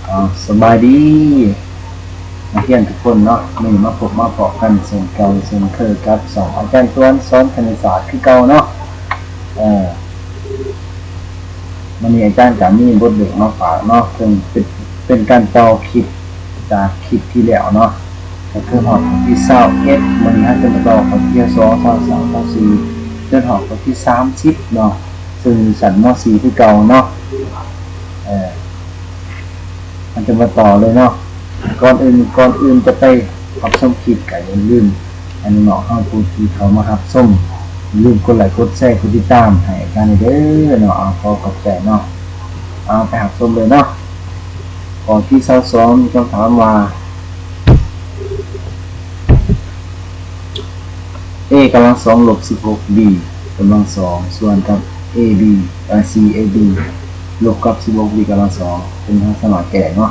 ເອົາ ສະບາຍດີນັກຮຽນທຸກຄົນເນາະ, ມື້ນີ້ມາພົບມາພໍ້ກັນເຊັ່ນເກົ່າເຊັ່ນເຄີຍກັບຊ່ອງອາຈານຕວນສອນຄະນິດສາດຄືເກົ່າເນາະ. ເອີ ມື້ນີ້ອາຈານກະມີບົດເລກມາຝາກເນາະ, ເຊິ່ງເປັນ ເປັນການຕໍ່ຄລິບຈາກຄລິບທີ່ແລ້ວເນາະ, ກະຄືຮອດຂໍ້ທີຊາວເອັດ, ມື້ນີ້ເຮົາຈະມາຕໍ່ຂໍ້ທີຊາວສອງ ຊາວສາມ ຊາວສີ່ ຈົນຮອດຂໍ້ທີສາມສິບເນາະ, ເຊິ່ງຢູ່ຊັ້ນ ມໍສີ່ ຄືເກົ່າເນາະ. ເອີ ເຮົາຈະມາຕໍ່ເລີຍເນາະ. ກ່ອນອື່ນ ກ່ອນອື່ນຈະໄປຮັບຊົມຄລິບ ກະຢ່າລືມໃຫ້ນ້ອງໆເຮົາຜູ້ທີ່ເຂົ້າມາຮັບຊົມ ຢ່າລືມກົດໄລ ກົດແຊ ກົດຕິດຕາມໃຫ້ອາຈານແດ່ເດີເນາະ. ເອົາ ຂໍຂອບໃຈເນາະ. ເອົາ ໄປຮັບຊົມເລີຍເນາະ. ຂໍ້ທີຊາວສອງ ມີຄຳຖາມວ່າ a ກຳລັງສອງ ລົບ ສິບຫົກ b ກຳລັງສອງ ສ່ວນກັບ ab ເອີ ສີ່ ab ລົບກັບ ສິບຫົກ b ກຳລັງສອງ ເປັນ ເຮົາສາມາດແກ້ໄດ້ເນາະ.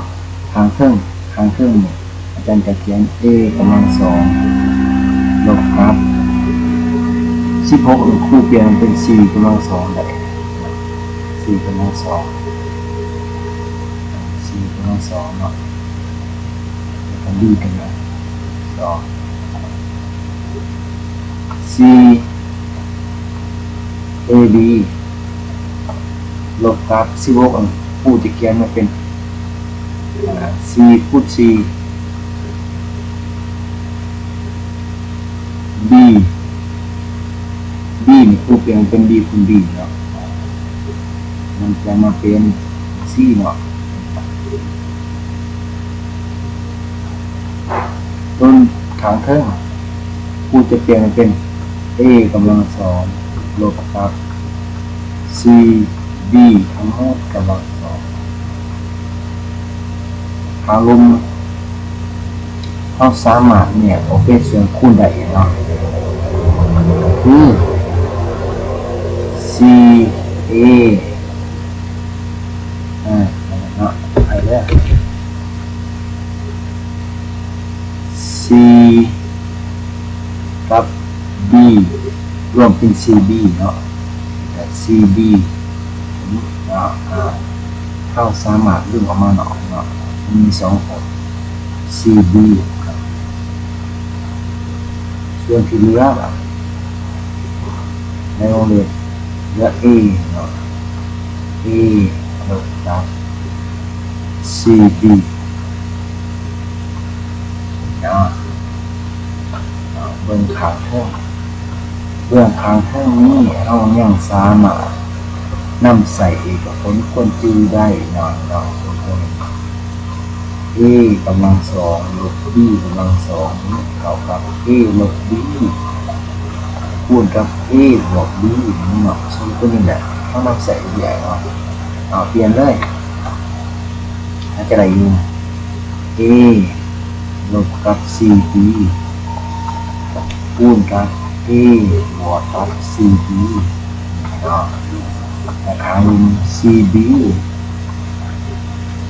ຂ້າງເທິງ ຂ້າງເທິງນີ້ ອາຈານກະຂຽນ a ກຳລັງສອງ ລົບກັບ ສິບຫົກ ນີ້ຄູປ່ຽນເປັນ c ກຳລັງສອງໄດ້ c ກຳລັງສອງ c ກຳລັງສອງເນາະ ແລ້ວກໍ b ກຳລັງສອງ ສີ່ ab ລົບກັບ ສິບຫົກ ອັນຄູຈະຂຽນມາເປັນ ອ່າ ສີ່ຄູນສີ່ b b ນີ້ຄູປ່ຽນເປັນ b ຄູນ b ເນາະ, ມັນຈະມາເປັນ c ເນາະ. ໂຕຂ້າງເທິງ ຄູຈະປ່ຽນເປັນ a ກຳລັງສອງ ລົບກັບ ສີ່ b ທັງໝົດກຳລັງສອງ. ຖ້າລົມ ເຮົາສາມາດແຍກອອກເປັນສ່ວນຄູນໄດ້ເນາະ, ຄື ສີ່ a ອ່າ ເນາະ ໄປເດີ ສີ່ ກັບ b ລວມເປັນ ສີ່ b ເນາະ ແລ້ວ ສີ່ b ເນາະ. ເຮົາສາມາດດຶງອອກມານອກເນາະ, ມັນມີສອງຄົນ ສີ່ b ສ່ວນທີ່ເຫຼືອລະ ໃນວົງເລັບເຫຼືອ a ເນາະ a ລົບກັບ ສີ່ b ເນາະ. ເບິ່ງຂ້າງເທິງ ເບື້ອງຂ້າງເທິງນີ້ ເຮົາຍັງສາມາດນຳໃຊ້ເອກະຜົນຄວນຈື່ໄດ້ເນາະ ເນາະ. a ກຳລັງສອງ ລົບ b ກຳລັງສອງ ນີ້ເທົ່າກັບ a ລົບ b ຄູນກັບ a ບວກ b ນີ້ເນາະ. ສົມມຸດຕົວນີ້ແຫຼະ ເຮົານຳໃຊ້ໄດ້ເນາະ. ເອົາ ປ່ຽນເລີຍ ເຮົາຈະໄດ້ຢູ່ a ລົບກັບ ສີ່ b ຄູນກັບ a ບວກກັບ ສີ່ b ເນາະ ແລະ ຂ້າງລຸ່ມ ສີ່ b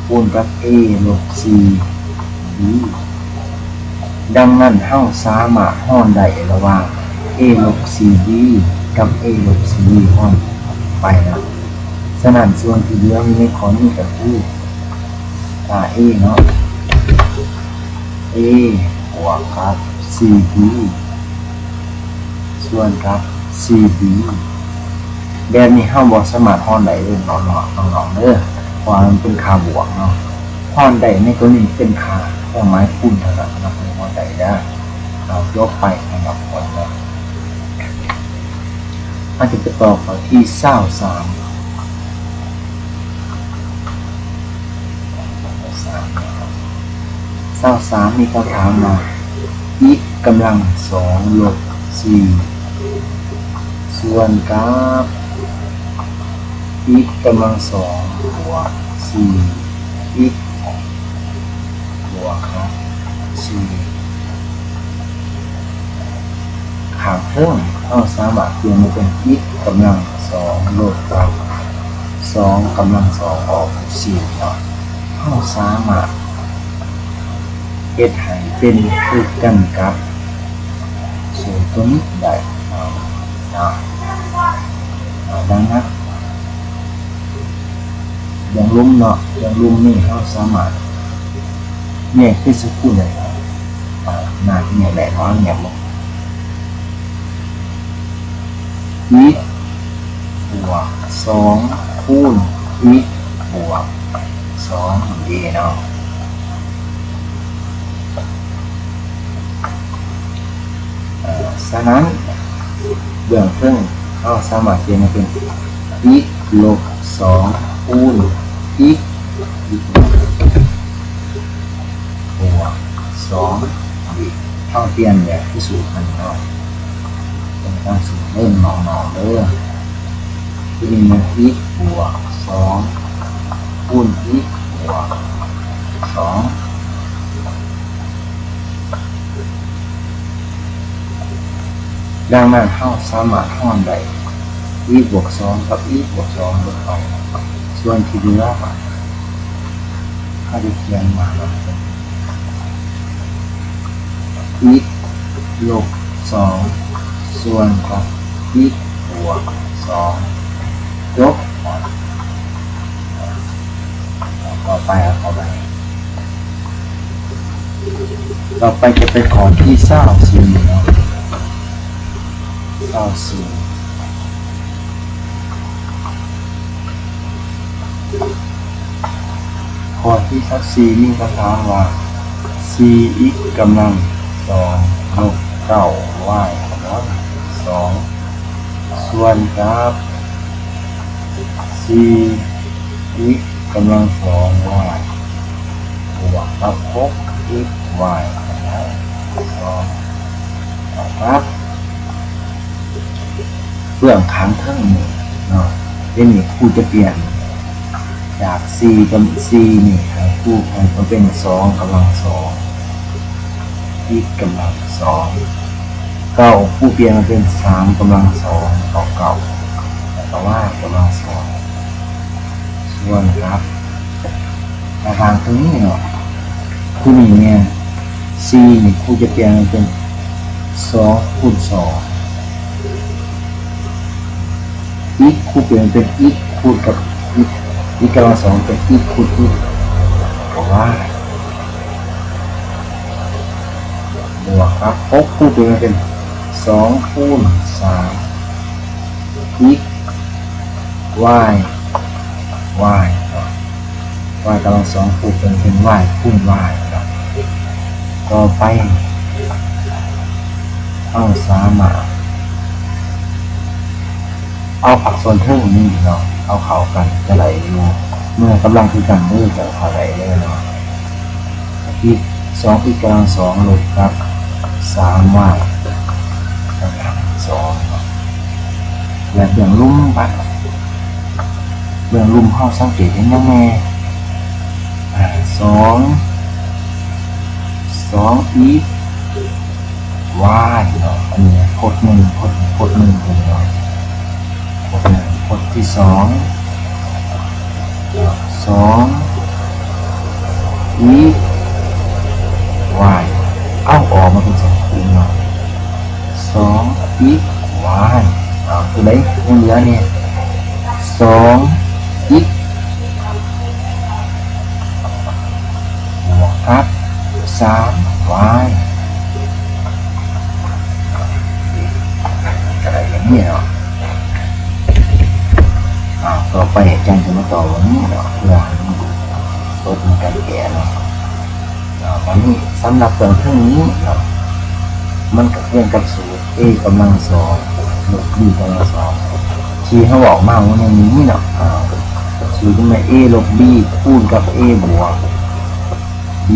ຄູນກັບ a ລົບ ສີ່ b. ດັ່ງນັ້ນ ເຮົາສາມາດຮອນໄດ້ລະຫວ່າງ a ລົບ ສີ່ b ກັບ a ລົບ ສີ່ ຮອນໄປນະ. ສະນັ້ນ ສ່ວນທີ່ເຫຼືອຢູ່ໃນຂໍ້ນີ້ກໍຄື a ເນາະ a ບວກກັບ ສີ່ b ສ່ວນກັບ ສີ່ b. ແບບນີ້ເຮົາບໍ່ສາມາດຮອນໄດ້ເດີນ້ອງໆເດີ ເພາະວ່າມັນເປັນຄ່າບວກເນາະ. ຮອນໄດ້ໃນກໍລະນີເປັນຄ່າເຄື່ອງໝາຍຄູນເທົ່ານັ້ນເນາະ ຮອນໄດ້ເດີ. ເອົາ ຈົບໄປສຳລັບຂໍ້ນີ້ເນາະ. ເຮົາຈະໄປຕໍ່ຂໍ້ທີຊາວສາມ. ຊາວສາມ ມີຄຳຖາມວ່າ x ກຳລັງສອງ ລົບ ສີ່ ສ່ວນກັບ x ກຳລັງສອງ ບວກ ສີ່ x ບວກກັບ ສີ່ ຂ້າງເທິງ ເຮົາສາມາດປ່ຽນມາເປັນ x ກຳລັງສອງ ລົບກັບ ສອງ ກຳລັງສອງ ອອກເປັນ ສີ່ ເນາະ. ເຮົາສາມາດເຮັດໃຫ້ເປັນຄືກັນກັບສູດຕົວນີ້ໄດ້ເນາະ. ເນາະ ເອົາ ດັ່ງນັ້ນ ເລື່ອງລຸ່ມເນາະ ເລື່ອງລຸ່ມນີ້ເຮົາສາມາດແຍກເປັນສະກຸນໄດ້ເນາະ. ອາ ໜ້າທີ່ແຍກໄດ້ເນາະ ແຍກເບິ່ງ x ບວກສອງ ຄູນ x ບວກສອງ ເດເນາະ. ເອີ ສະນັ້ນ ເບື້ອງເທິງເຮົາສາມາດປ່ຽນໃຫ້ເປັນ x ລົບສອງ ຄູນ x ບວກສອງ ເຮົາປ່ຽນແບບທີ່ສູດຫັ້ນເນາະ ເປັນຕາມສູດເດີນ້ອງໆເດີ. ທີນີ້ແມ່ນ x ບວກສອງ ຄູນ x ບວກສອງ. ດັ່ງນັ້ນ ເຮົາສາມາດຮອນໄດ້ x ບວກສອງ ກັບ x ບວກສອງລົບໄປ ສ່ວນທີ່ເຫຼືອ ເຮົາຈະຂຽນວ່າ x ລົບສອງ ສ່ວນກັບ x ບວກສອງ ຈົບ. ຕໍ່ໄປ ເອົາເຂົ້າໄປ ຕໍ່ໄປຈະເປັນຂໍ້ທີຊາວສີ່ເນາະ ຊາວສີ່. ຂໍ້ທີຊາວສີ່ມີຄຳຖາມວ່າ ສີ່ x ກຳລັງສອງ ລົບເກົ້າ y ກຳລັງສອງ ສ່ວນກັບ ສີ່ x ກຳລັງສອງ y ບວກກັບ ຫົກ x y ກຳລັງສອງ ເທົ່າກັບ ເບື້ອງຂ້າງເທິງນີ້ເນາະ ດຽວນີ້ຄູຈະປ່ຽນຈາກສີ່ກັບສີ່ນີ້ ໃຫ້ຄູໃຫ້ມາເປັນສອງກຳລັງສອງ x ກຳລັງສອງ ເກົ້າຄູປ່ຽນມາເປັນສາມກຳລັງສອງ ເທົ່າກັບ ແລ້ວກໍ y ກຳລັງສອງ ສ່ວນກັບ ຕາຕາງຕົວນີ້ເນາະ ຕົວນີ້ແມ່ນ ສີ່ ນີ້ຄູຈະປ່ຽນໃຫ້ເປັນ ສອງ ຄູນ ສອງ x ຄູປ່ຽນເປັນ x ຄູນກັບ x x ກຳລັງສອງເປັນ x ຄູນ x ກໍວ່າ ບວກກັບ ຫົກຄູປ່ຽນເປັນ ສອງ ຄູນ ສາມ x y y y ກຳລັງສອງຄູນເປັນ y ຄູນ y ເນາະ. ຕໍ່ໄປ ເຮົາສາມາດເອົາພາກສ່ວນເທິງນີ້ເນາະ ເອົາເຂົ້າກັນກະໄດ້ຢູ່ ເມື່ອກຳລັງຄືກັນເດີ ຈະເອົາເຂົ້າໄດ້ເລີຍເນາະ. ອີກ ສອງ x ກຳລັງສອງ ລົບກັບ ສາມ y ກຳລັງສອງ ແລະ ເບື້ອງລຸ່ມບາດ ເບື້ອງລຸ່ມເຮົາສັງເກດເຫັນຫຍັງແດ່? ອາ ສອງ ສອງ x y ເນາະ ອັນນີ້ພົດໜຶ່ງ ພົດ ພົດໜຶ່ງເນາະ ພົດໜຶ່ງ ພົດທີສອງ ສອງ x y ເອົາອອກມາເປັນສອງຄູນເນາະ ສອງ x y ເອົາ ຕົວໃດຍັງເຫຼືອແດ່? ສອງ x ບວກກັບ ສາມ y ກໍໄດ້ຢ່າງນີ້ເນາະ. ອາ ຕໍ່ໄປອາຈານຈະມາຕໍ່ເບິ່ງເນາະ ເພື່ອໃຫ້ມັນຕົບໃນການແກ້ເນາະ. ອາ ບາດນີ້ສຳລັບເບື້ອງເທິງນີ້ເນາະ ມັນກໍຄືກັບສູດ a ກຳລັງສອງ ລົບ b ກຳລັງສອງ ທີ່ເຮົາເວົ້າມາມື້ນີ້ເນາະ. ອາ ສູດມັນແມ່ນ a ລົບ b ຄູນກັບ a ບວກ b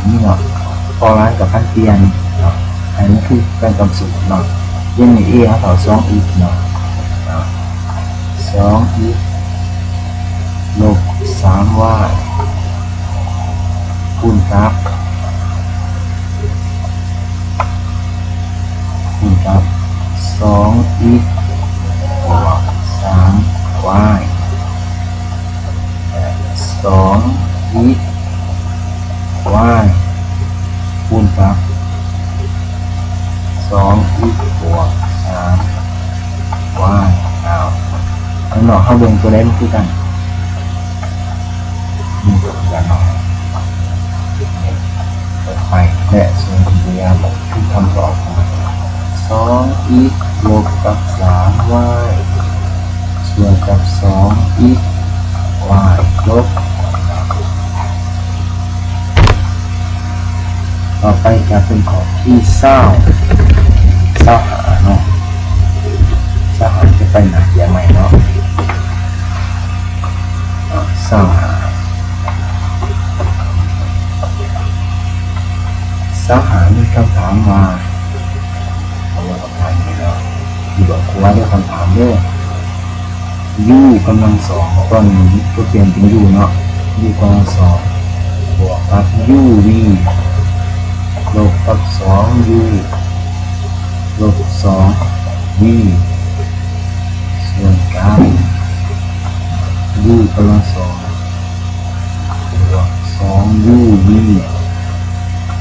ນີ້ເນາະ ເພາະວ່າມັນກໍຜັນປ່ຽນເນາະ ໃຫ້ມັນຄືກັນກັບສູດເນາະ. ດຽວນີ້ a ເຮົາເທົ່າ ສອງ x ເນາະ ສອງ x ລົບ ສາມ y ຄູນກັບ ຄູນກັບ ສອງ x ບວກ ສາມ y ສອງ x y ຄູນກັບ ສອງ x ບວກ ສາມ y ເອົາ ຂ້າງນອກເຮົາເບິ່ງຕົວໃດມັນຄືກັນ? ນີ້ກໍຄືກັນເນາະ ໄປ ແລະ ສ່ວນທີ່ເຫຼືອ ຄືຄຳຕອບຂອງ ສອງ x ລົບກັບ ສາມ y ສ່ວນກັບ ສອງ x y ລົບ ຕໍ່ໄປຈະເປັນຂໍ້ທີຊາວ ຊາວຫ້າເນາະ ຊາວຫ້າຈະໄປໜ້າເຂຍໃໝ່ເນາະ ຊາວຫ້າ ຊາວຫ້າມີຄຳຖາມວ່າ ເອົາເລື່ອງຄຳຖາມນີ້ເນາະ ຢູ່ບາງຄົວເດີຄຳຖາມເດີ u ກຳລັງສອງ ຕອນນີ້ກໍປ່ຽນເປັນ u ເນາະ u ກຳລັງສອງ ບວກກັບ uv ລົບກັບ ສອງ u ລົບ ສອງ v ສ່ວນກັບ u ກຳລັງສອງ ບວກ ສອງ uv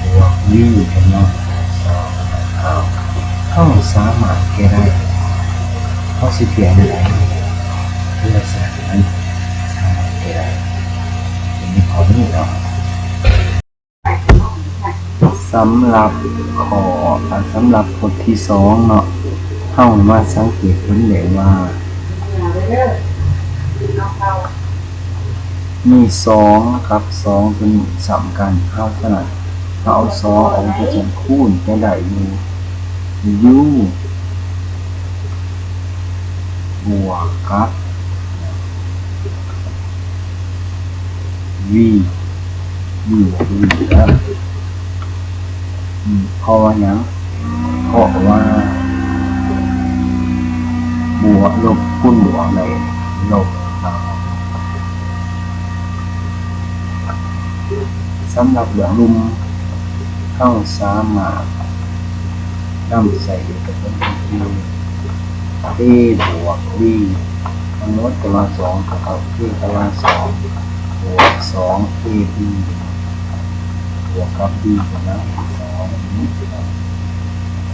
ບວກ v ກຳລັງສອງ ເຮົາສາມາດແກ້ໄດ້ ເຮົາຊິແກ້ແນວໃດ ເພື່ອໃຫ້ມັນສາມາດແກ້ໄດ້ ໃນຂໍ້ນີ້ເນາະ. ສຳລັບຂໍ້ ສຳລັບບົດທີສອງເນາະ ເຮົາມາສັງເກດເຫັນໄດ້ວ່າ ມີສອງກັບສອງຕົວນີ້ຊ້ຳກັນ ເຮົາສາມາດເອົາສອງອອກໄປຈາກຄູນ ຈະໄດ້ຢູ່ u ບວກກັບ v u ບວກ v ເດີ ອືມ ເພາະວ່າຫຍັງ? ເພາະວ່າບວກລົບຄູນບວກໄດ້ລົບເນາະ. ສຳລັບເບື້ອງລຸ່ມ ເຮົາສາມາດນຳໃຊ້ເອກະສົນເປັນ a ບວກ b ກຳນົດກຳລັງສອງເທົ່າກັບ a ກຳລັງສອງບວກສອງ ab ບວກກັບ b ກຳລັງສອງນີ້ເນາະ.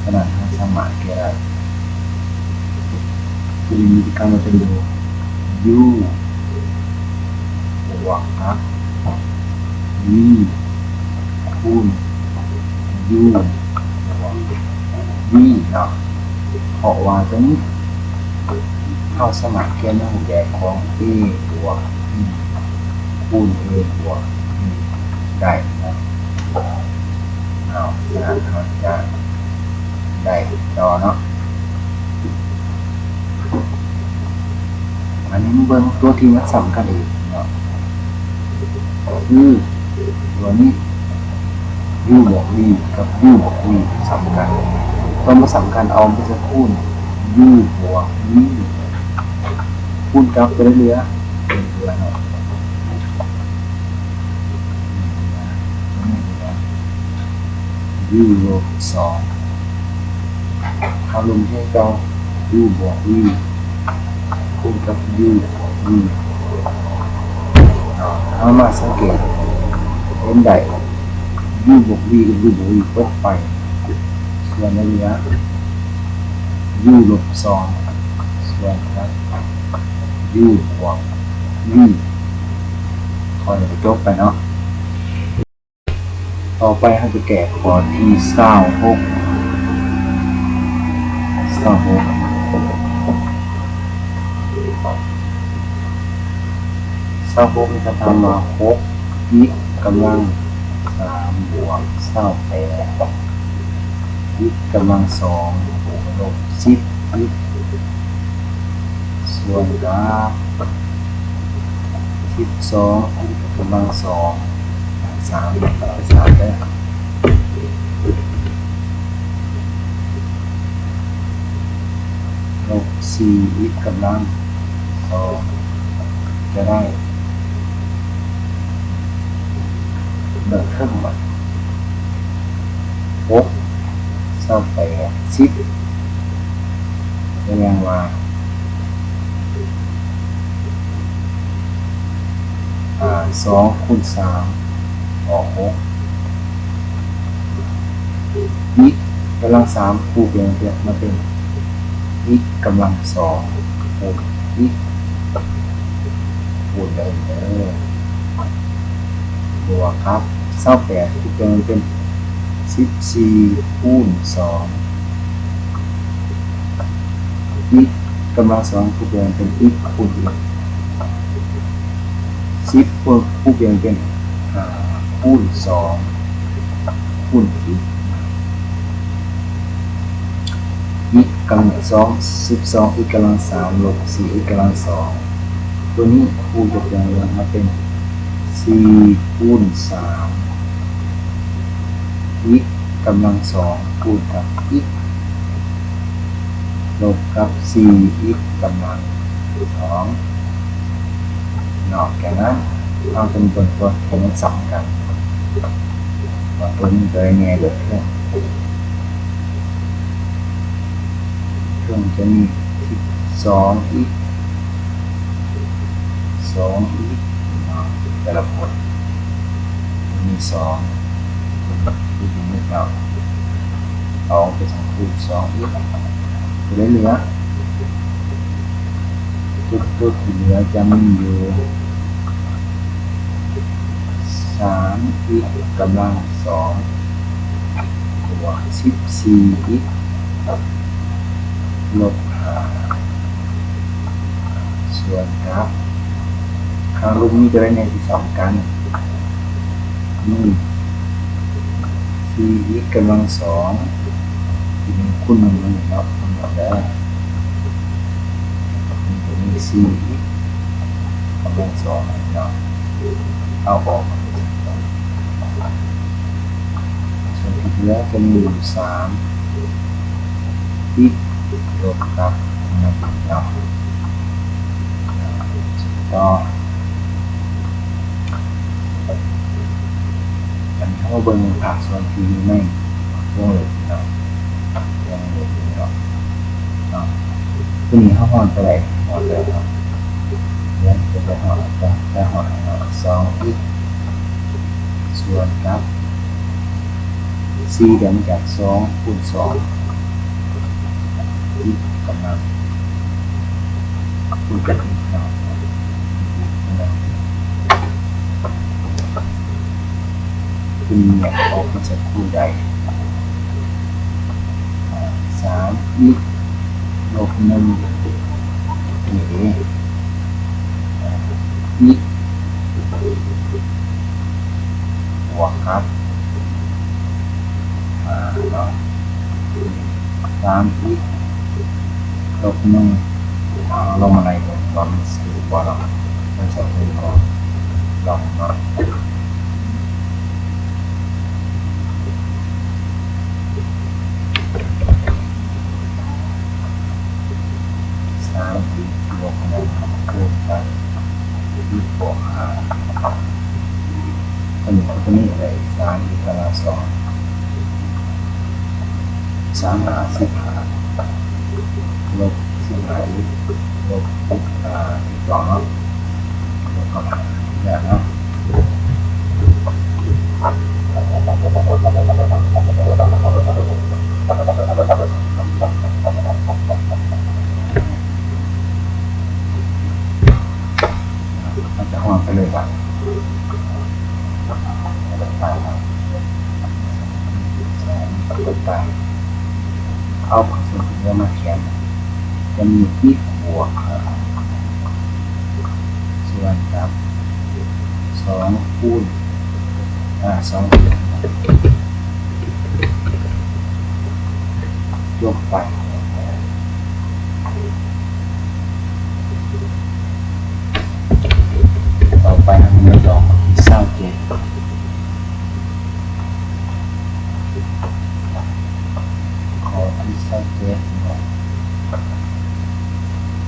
ສະນັ້ນເຮົາສາມາດແກ້ໄດ້ ຄືມີການເປັນ u ບວກກັບ v ຄູນ u ບວກ v ເນາະ ເພາະວ່າຕົວນີ້ ເຮົາສາມາດຂຽນໃນຮູບແບບຂອງ a ບວກ b ຄູນ a ບວກ b ໄດ້ເນາະ. ເອົາ ສະນັ້ນເຮົາຈະໄດ້ຕໍ່ເນາະ. ອັນນີ້ເບິ່ງຕົວທີ່ມັນຊ້ຳກັນອີກເນາະ ຄືຕົວນີ້ u ບວກ v ກັບ u ບວກ v ຊ້ຳກັນ. ຕົວບໍ່ຊ້ຳກັນ ເອົາໄປໃສ່ຄູນ u ບວກ v ຄູນກັບຕົວເຫຼືອ ເຫຼືອເນາະ ຕົວນີ້ເຫຼືອ u ລົບສອງ ເຮົາລົງທີ່ເກົ່າ u ບວກ v ຄູນກັບ u ບວກ v ເນາະ. ເຮົາມາສັງເກດເຫັນໄດ້ u ບວກ v ກັບ u ບວກ v ຕົກໄປ ສ່ວນເຫຼືອ u ລົບສອງ ສ່ວນກັບ u ບວກ v ຂໍ້ນີ້ກໍຈົບໄປເນາະ. ຕໍ່ໄປເຮົາຈະແກ້ຂໍ້ທີຊາວຫົກ ຊາວຫົກ ຊາວຫົກນີ້ກໍຖາມວ່າ ຫົກ x ກຳລັງສາມບວກຊາວແປດ x ກຳລັງສອງບວກລົບສິບ x ສ່ວນກັບສິບສອງ x ກຳລັງສອງ ສາມ ສາມເດີ ລົບສີ່ x ກຳລັງສອງ ຈະໄດ້ ເບິ່ງເທິງບັດ ຫົກ ຊາວແປດ ສິບ ສະແດງວ່າ ອາ ສອງຄູນສາມ ອອກຫົກ x ກຳລັງສາມ ຄູນເປັນ ມາເປັນ x ກຳລັງສອງ ຄູນ x ຄູນໄດ້ເດີ. ບວກກັບຊາວແປດ ຄູນໃສ່ມັນເປັນສິບສີ່ຄູນສອງ ອີກກຳລັງສອງ ຄູນໃສ່ມັນເປັນອີກຄູນອີກ ສິບຄູນໃສ່ມັນເປັນຫ້າຄູນສອງ ຄູນອີກ ອີກກຳລັງສອງ ສິບສອງອີກກຳລັງສາມ ລົບສີ່ອີກກຳລັງສອງ ຕົວນີ້ຄູນໃສ່ເປັນສີ່ຄູນສາມ ອີກກຳລັງສອງ ຄູນກັບອີກ ລົບກັບສີ່ອີກກຳລັງສອງເນາະ. ຈາກນັ້ນເຮົາຈະມາເບິ່ງຕົວທີ່ມັນສ່ຳກັນ ວ່າຕົວນີ້ຕົວໃດແດ່ເດີ. ເຊິ່ງຈະມີສິບສອງອີກ ສອງອີກເນາະ ແຕ່ລະຄົນມີສອງ ອີກນິດເນາະ ສອງເປັນສອງຄູນສອງອີກ ກໍເຫຼືອ ຕົວທີ່ເຫຼືອຈະມີຢູ່ ສາມອີກກຳລັງສອງ ບວກສິບສີ່ອີກ ລົບຫ້າ ສ່ວນກັບ ຂ້າງລຸ່ມນີ້ຕົວໃດແດ່ທີ່ສ່ຳກັນ? ມີສີ່ອີກກຳລັງສອງ ທີ່ມີຄູນໜຶ່ງເນາະ ຄູນໜຶ່ງເດີ ມີສີ່ອີກກຳລັງສອງເນາະ ເອົາອອກ ສ່ວນທີ່ເຫຼືອຈະມີຢູ່ສາມອີກ ລົບກັບໜຶ່ງເນາະ. ຕໍ່ ອັນນີ້ເຮົາມາເບິ່ງພາກສ່ວນທີ່ຢູ່ໃນວົງເລັບເນາະ ວົງເລັບນີ້ເນາະ ເນາະ ທີນີ້ເຮົາຮອດເທົ່າໃດ? ຮອດເທົ່າໃດເນາະ? ເຮົາຈະໄປຮອດ ໄປຮອດສອງອີກ ສ່ວນກັບສີ່ ເດືອນມາຈາກສອງຄູນສອງ ອີກກຳລັງ ຄູນກັບອີກເນາະ ຄືແຍກອອກມາຈາກຄູນໄດ້ ສາມອີກລົບໜຶ່ງ ນີ້ເດ້ ອີກ ບວກກັບຫ້າເນາະ ສາມອີກລົບໜຶ່ງ ເອົາ ເຮົາລອງມາໄລ່ເບິ່ງວ່າມັນຖືກບໍ່ເນາະ ມັນຈະຖືກບໍ່ ລອງເນາະ ສາມອີກລົບໜຶ່ງ ຄູນກັບອີກບວກຫ້າ ຕົວນີ້ ຕົວນີ້ໄດ້ສາມອີກກຳລັງສອງ ສາມຫ້າສິບຫ້າ ລົບສິບຫ້າອີກ ລົບສິບຫ້າອີກສອງເນາະ ລົບກັບຫ້າເນາະ. ມັນຈະຮອດໄປເລີຍບາດນີ້ ເອົາເອົາເອົາມາຂຽນ ຈະມີອີກບວກຫ້າ ສ່ວນກັບສອງຄູນ ອາ ສອງຄູນ ຈົບໄປ. ຕໍ່ໄປເຮົາມາຕໍ່ຂໍ້ທີຊາວເຈັດ ຂໍ້ທີຊາວເຈັດເນາະ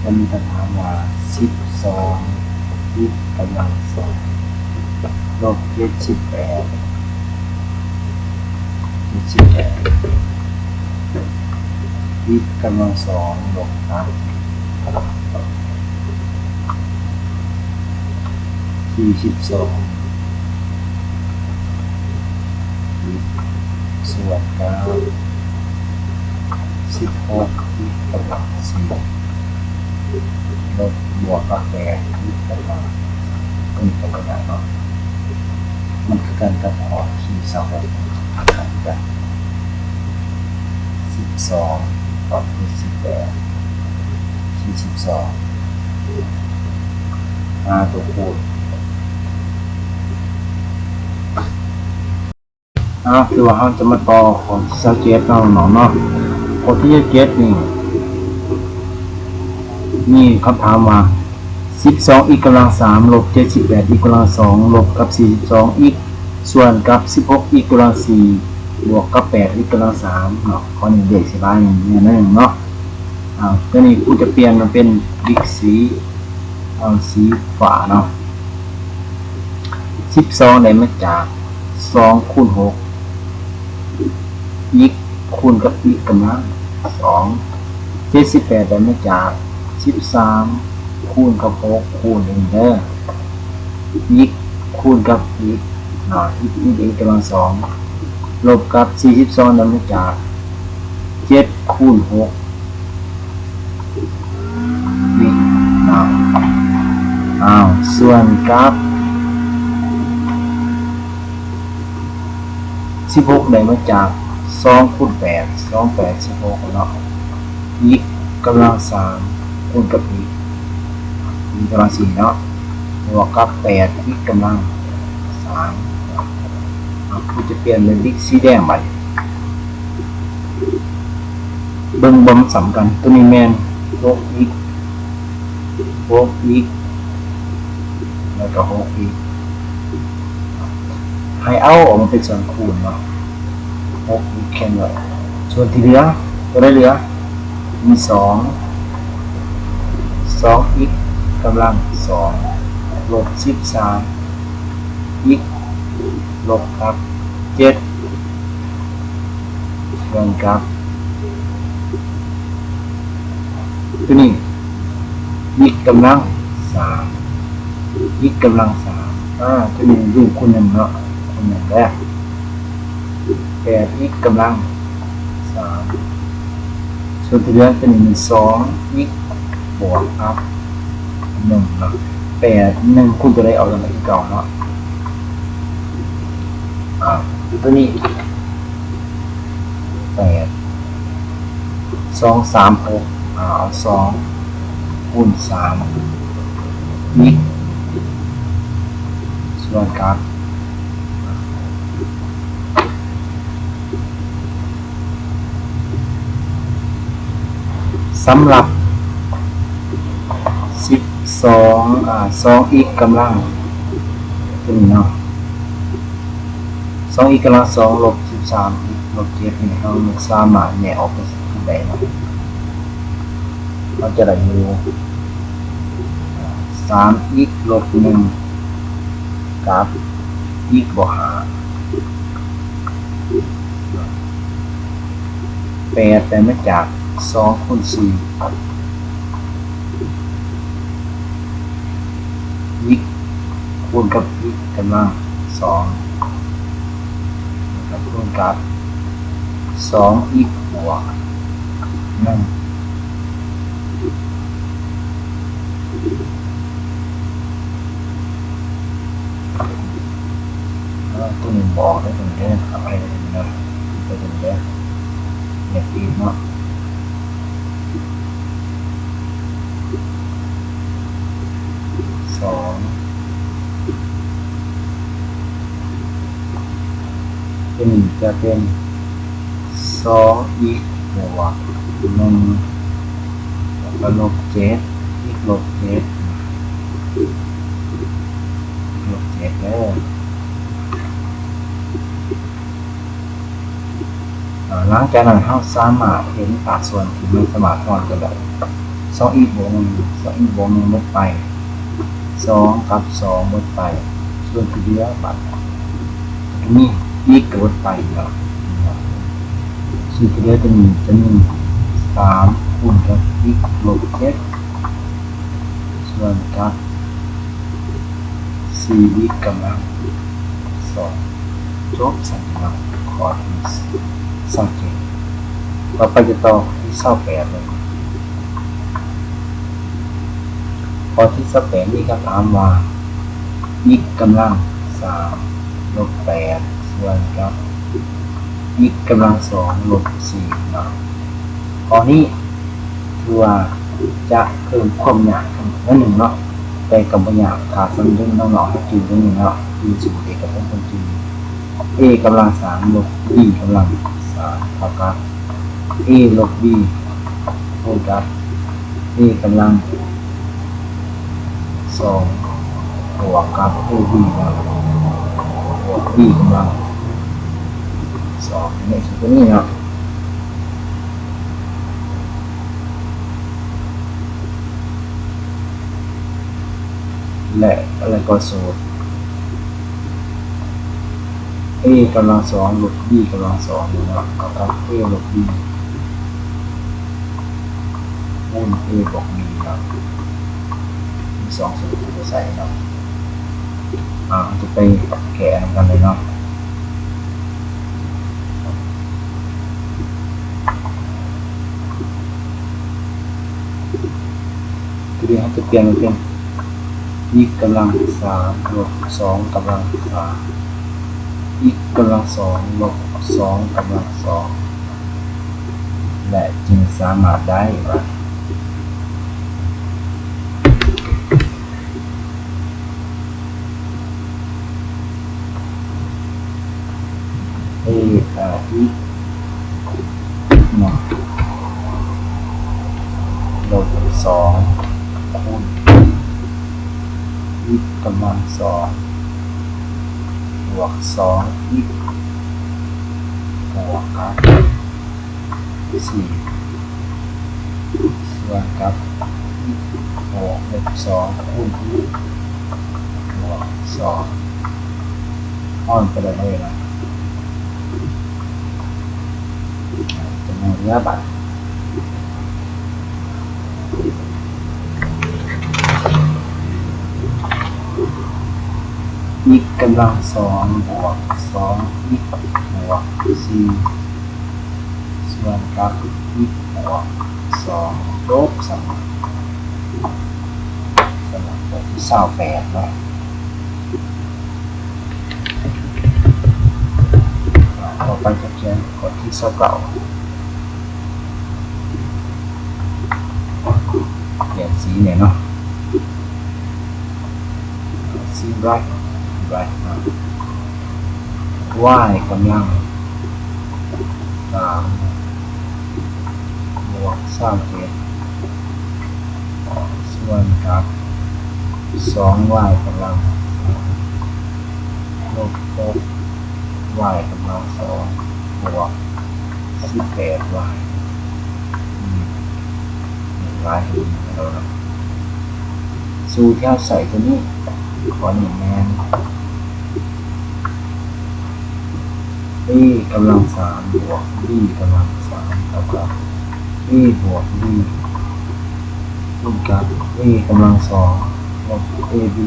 ຈະມີຄຳຖາມວ່າ ສິບສອງ ອີກກຳລັງສອງ ລົບເຈັດສິບແປດ ເຈັດສິບແປດ ອີກກຳລັງສອງ ລົບກັບສີ່ສິບສອງ ອີກ ສ່ວນກັບສິບຫົກ ອີກກຳລັງສີ່ ລົບ ບວກກັບແປດ ອີກກຳລັງ ເປັນໄປບໍ່ໄດ້ເນາະ. ມັນຄືກັນກັບຂໍ້ທີຊາວຫົກ ຄືກັນ ສິບສອງ ກັບສິບແປດ ສີ່ສິບສອງ ຫາຕົວຄູນ. ເອົາ ຄືວ່າເຮົາຈະມາຕໍ່ຂໍ້ທີຊາວເຈັດເນາະນ້ອງເນາະ. ຂໍ້ທີຊາວເຈັດນີ້ ມີຄຳຖາມວ່າ ສິບສອງ x ກຳລັງສາມ ລົບ ເຈັດສິບແປດ x ກຳລັງສອງ ລົບກັບ ສີ່ສິບສອງ x ສ່ວນກັບ ສິບຫົກ x ກຳລັງສີ່ ບວກກັບ ແປດ x ກຳລັງສາມເນາະ. ຂໍ້ນີ້ເລກຊິຫຼາຍໜ້ອຍໜຶ່ງເນາະ. ອາ ຕົວນີ້ຄູຈະປ່ຽນມາເປັນ x ສີ ເອົາສີຟ້າເນາະ. ສິບສອງ ໄດ້ມາຈາກ ສອງຄູນຫົກ x ຄູນກັບ x ກຳລັງສອງ. ເຈັດສິບແປດ ໄດ້ມາຈາກ ສິບສາມຄູນກັບຫົກ ຄູນ x ເດີ x ຄູນກັບ x ເນາະ x x x ກຳລັງສອງ ລົບກັບ ສີ່ສິບສອງ ໄດ້ມາຈາກ ເຈັດຄູນຫົກ x ເນາະ. ອ້າວ ສ່ວນກັບ ສິບຫົກ ໄດ້ມາຈາກ ສອງຄູນແປດ ສອງແປດສິບຫົກເນາະ x ກຳລັງສາມ ຄູນກັບ x x ກຳລັງສີ່ເນາະ ບວກກັບ ແປດ x ກຳລັງສາມເນາະ. ເຮົາຈະປ່ຽນເປັນ x ສີແດງບາດນີ້ ເບິ່ງບໍ່ມັນສ່ຳກັນ. ຕົວນີ້ແມ່ນ ຫົກ x ຫົກ x ແລ້ວກໍ ຫົກ x ໃຫ້ເອົາອອກມາເປັນສ່ວນຄູນເນາະ ຫົກ x ແຄນໄວ້. ສ່ວນທີ່ເຫຼືອ ຕົວໃດເຫຼືອ? ມີ ສອງ ສອງ x ກຳລັງສອງ ລົບ ສິບສາມ x ລົບກັບ ເຈັດ ສ່ວນກັບ ຕົວນີ້ x ກຳລັງສາມ x ກຳລັງສາມ ອາ ຕົວນີ້ຢູ່ຄູນໜຶ່ງເນາະ ຄູນໜຶ່ງແລ້ວ ແປດ x ກຳລັງສາມ ສ່ວນທີ່ເຫຼືອຕົວນີ້ມີ ສອງ x ບວກກັບ ໜຶ່ງເນາະ ແປດ ໜຶ່ງຄູນຕົວໃດອອກຕົວນັ້ນຄືເກົ່າເນາະ. ອາ ຕົວນີ້ ແປດ ສອງ ສາມ ຫົກ ອາ ເອົາ ສອງ ຄູນ ສາມ x ສ່ວນກັບ ສຳລັບ ສິບສອງ ອາ ສອງ x ກຳລັງ ຕົວນີ້ເນາະ ສອງ x ກຳລັງສອງ ລົບ ສິບສາມ x ລົບ ເຈັດ ນີ້ ເຮົາສາມາດແຍກອອກເປັນ ໄດ້ເນາະ ເຮົາຈະໄດ້ຢູ່ ສາມ x ລົບ ໜຶ່ງ ກັບ x ບວກ ຫ້າ ແປດ ໄດ້ມາຈາກ ສອງ ຄູນ ສີ່ x ຄູນກັບ x ກຳລັງສອງ ແລ້ວກໍຄູນກັບ ສອງ x ບວກ ໜຶ່ງ ເອີ ຕົວນີ້ບໍ່ອອກເດີ ຕົວນີ້ເດີ ອະໄພເດີ ຕົວນີ້ເດີ ເຮັດອີກເນາະ ສອງ ຕົວນີ້ຈະເປັນ ສອງ x ບວກ ໜຶ່ງ ແລ້ວກໍ ລົບ ເຈັດ x ລົບ ເຈັດ x ລົບ ເຈັດ ເດີ. ອາ ຫຼັງຈາກນັ້ນເຮົາສາມາດເຫັນພາກສ່ວນທີ່ມັນສາມາດທອນກັນໄດ້ ສອງ x ບວກ ໜຶ່ງ ສອງ x ບວກ ໜຶ່ງ ໝົດໄປ ສອງ ກັບ ສອງ ໝົດໄປ ສ່ວນທີ່ເຫຼືອບາດນີ້ x ກໍໝົດໄປເນາະ ສ່ວນທີ່ເຫຼືອຕົວນີ້ຈະມີ ສາມ ຄູນກັບ x ລົບ ເຈັດ ສ່ວນກັບ ສີ່ x ກຳລັງສອງ ຈົບ. ສັນຍາຂໍ້ທີຊາວເຈັດ ຕໍ່ໄປຈະຕໍ່ຂໍ້ທີຊາວແປດເລີຍ. ຂໍ້ທີຊາວແປດ ມີຄຳຖາມວ່າ x ກຳລັງສາມ ລົບແປດ ສ່ວນກັບ x ກຳລັງສອງ ລົບສີ່ເນາະ. ຂໍ້ນີ້ຖືວ່າຈະເພີ່ມຄວາມຍາກຂຶ້ນໜ້ອຍໜຶ່ງເນາະ, ແຕ່ກໍບໍ່ຍາກ ຖ້າສຳເລັດນ້ອງໆໃຫ້ຈື່ໜ້ອຍໜຶ່ງເນາະ, ຄືສູດເອກະພົດຄົນຈື່ a ກຳລັງສາມ ລົບ b ກຳລັງສາມ ເທົ່າກັບ a ລົບ b ຄູນກັບ a ກຳລັງ ສອງ ບວກກັບ ab ນະ ບວກ b ກຳລັງສອງ ໃນສູດຕົວນີ້ເນາະ ແລະ ແລະກໍສູດ a ກຳລັງສອງ ລົບ b ກຳລັງສອງນີ້ເນາະ ເທົ່າກັບ a ລົບ b ຄູນ a ບວກ b ເນາະ ມີສອງສູດທີ່ຈະໃຊ້ເນາະ. ເຮົາຈະໄປແກ້ນຳກັນເລີຍເນາະ. ຕົວນີ້ເຮົາຈະປ່ຽນເປັນ x ກຳລັງສາມ ລົບ ສອງ ກຳລັງສາມ x ກຳລັງສອງ ລົບ ສອງ ກຳລັງສອງ ແລະ ຈຶ່ງສາມາດໄດ້ວ່າ a ເນາະ ລົບສອງ ຄູນ x ກຳລັງສອງ ບວກສອງ x ບວກກັບ ສີ່ ສ່ວນກັບ x ບວກ ລົບສອງ ຄູນ x ບວກສອງ ເຮົາໄປໄດ້ເລີຍນະ ຈຳນວນເຫຼືອບາດ x ກຳລັງສອງ ບວກສອງ x ບວກສີ່ ສ່ວນກັບ x ບວກສອງ ຈົບສຳລັບ ສຳລັບຂໍ້ທີຊາວແປດເນາະ. ຕໍ່ໄປຈະຂຽນຂໍ້ທີຊາວເກົ້າ ປ່ຽນສີແດ່ເນາະ ສີ bright bright ເນາະ y ກຳລັງສາມ ບວກຊາວເຈັດ ສ່ວນກັບ ສອງ y ກຳລັງສາມ ລົບ ຫົກ y ກຳລັງສອງ ບວກ ສິບແປດ y ອືມ ຫຼາຍຢູ່ເນາະ ສູດທີ່ເຮົາໃຊ້ຕົວນີ້ ຂໍ້ນີ້ແມ່ນ a ກຳລັງສາມ ບວກ b ກຳລັງສາມ ເທົ່າກັບ a ບວກ b ຄູນກັບ a ກຳລັງສອງ ລົບ ab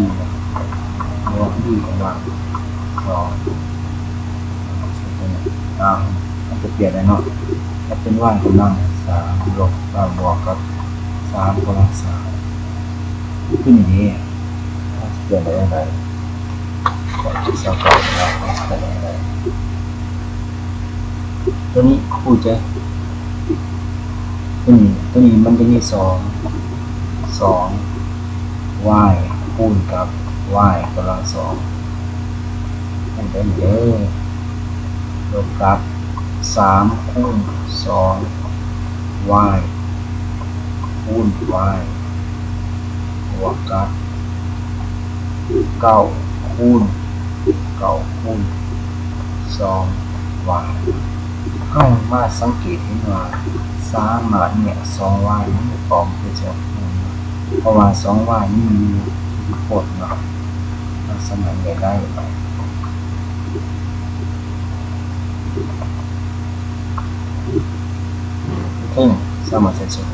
ບວກ b ກຳລັງສອງ ອາ ມັນຈະປ່ຽນແລ້ວເນາະ ຈະເປັນ y ກຳລັງສາມ ລົບ ອາ ບວກກັບ ສາມ ກຳລັງສາມ ຄືນີ້ເດ້ ມັນຈະປ່ຽນໄປຈັ່ງໃດ? ຂໍ້ທີຊາວເກົ້າ ເຮົາຈະໄດ້ ຕົວນີ້ຄູນໃຈ ຕົວນີ້ ຕົວນີ້ມັນຈະມີສອງ ສອງ y ຄູນກັບ y ກຳລັງສອງ ຄູນໄດ້ເດີ ລົບກັບ ສາມຄູນສອງ y ຄູນ y ບວກກັບ ເກົ້າຄູນ ເກົ້າຄູນສອງ y ເຮົາມາສັງເກດເຫັນວ່າ ສາມາດແຍກສອງ y ນີ້ອອກເປັນສອງຄູນ ເພາະວ່າສອງ y ນີ້ມີຢູ່ຄົບເນາະ ເຮົາສາມາດແຍກໄດ້ ເທິງສາມາດໃສ່ສູດ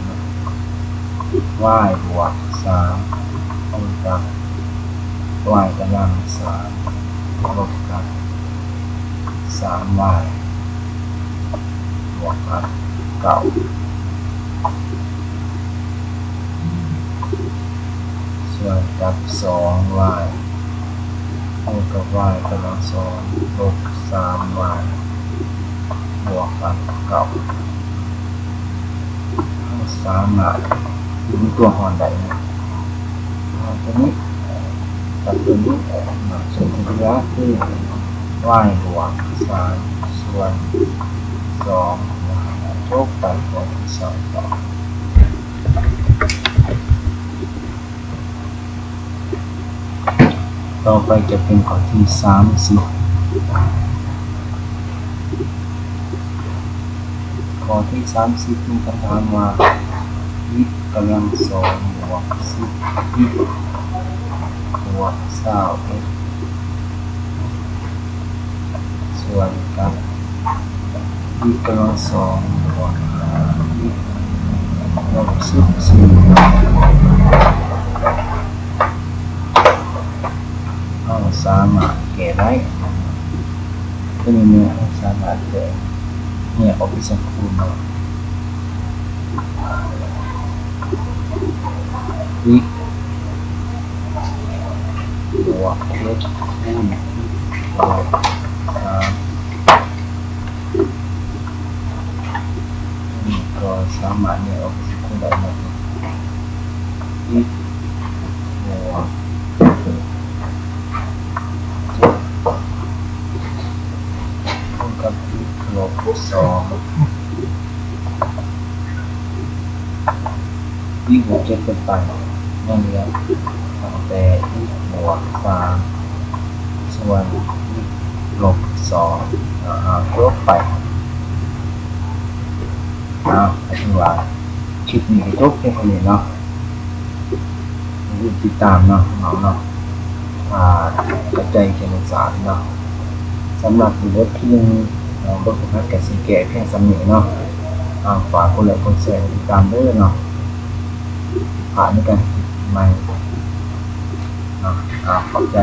y ບວກສາມ ຄູນກັບ y ກຳລັງສາມ ລົບກັບ ສາມ y ບວກກັບ ເກົ້າ ສ່ວນກັບ ສອງ y ເທົ່າກັບ y ກຳລັງສອງ ລົບ ສາມ y ບວກກັນ ເກົ້າ. ເຮົາສາມາດເປັນຕົວຮ່ອນໄດ້ນະ ເອົາຕົວນີ້ ກັບຕົວນີ້ ເນາະ ສ່ວນທີ່ເຫຼືອຄື y ບວກ ສາມ ສ່ວນ ສອງ ນະ ຈົບໄປຂໍ້ທີສອງຕໍ່. ຕໍ່ໄປຈະເປັນຂໍ້ທີສາມສິບ. ຂໍ້ທີສາມສິບມີຄຳຖາມວ່າ x ກຳລັງສອງບວກສິບ x ບວກຊາວເອັດ ສ່ວນກັບ x ກຳລັງສອງບວກຫ້າ x ລົບສິບສີ່ ເຮົາສາມາດແກ້ໄດ້. ຕົວນີ້ເຮົາສາມາດແຍກອອກເປັນສອງຄູນເນາະ x ບວກເຈັດຄູນ x ບວກສາມ ນີ້ກໍສາມາດແຍກອອກເປັນສອງຄູນໄດ້ເນາະ x ບວກເຈັດ ຄູນກັບ x ລົບສອງ x ບວກເຈັດເປັນໄປ ຍັງເຫຼືອຕັ້ງແຕ່ x ບວກສາມ ສ່ວນ x ລົບສອງ ອາ ລົບໄປ. ເອົາ ກໍຖືວ່າຄລິບນີ້ກໍຈົບພຽງເທົ່ານີ້ເນາະ. ຢ່າລືມຕິດຕາມເນາະ ນ້ອງເນາະ ອ່າ ເຂົ້າໃຈຄະນິດສາດເນາະ. ສຳລັບບົດທີໜຶ່ງ ເນາະ ບົດຝຶກຫັດກໍຊິແກ້ພຽງສ່ຳນີ້ເນາະ. ອ່າ ຝາກກົດໄລກົດແຊ ກົດຕິດຕາມເດີເນາະ. ພາດໃນການເຮັດໃໝ່ເນາະ. ອ່າ ຂອບໃຈ.